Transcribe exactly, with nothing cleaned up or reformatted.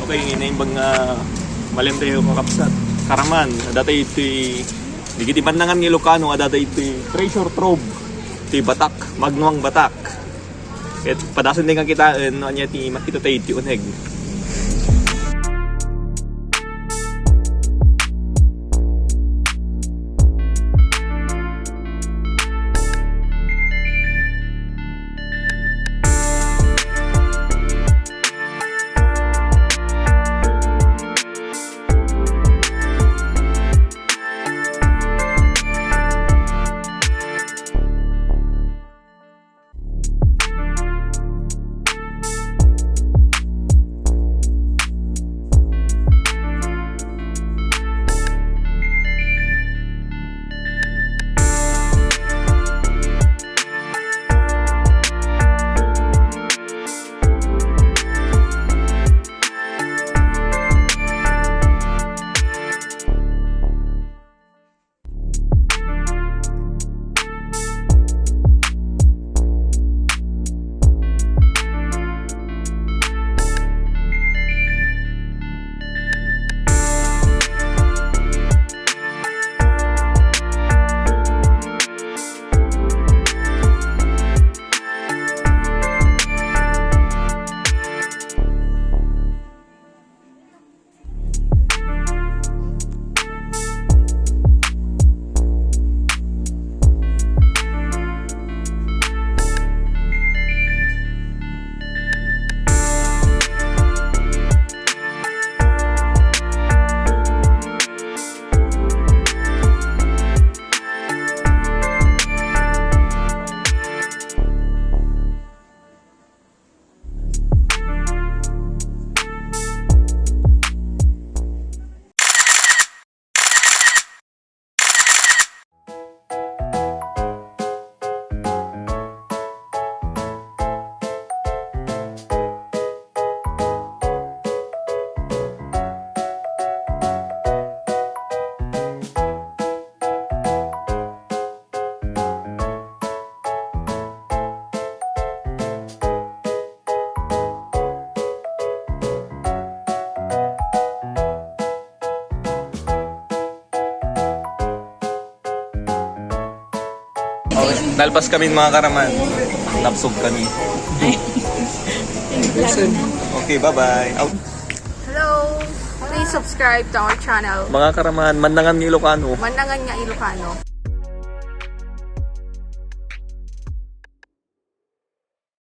Kay naimbag nga malem tayo, kakabsat. Karaman, adda tayo iti, dagiti mannangan nga Ilocano, adda tayo iti treasure trove ti Batak, Magnuang Batak. Ket padasen tayo nga kitaen no ania ti makita tayo iti uneg. Nalpas kami, mga karaman. Nabsog kami. Okay, bye-bye. Out. Hello! Please subscribe to our channel. Mga karaman, Mannangan nga Ilocano. Mannangan nga Ilocano.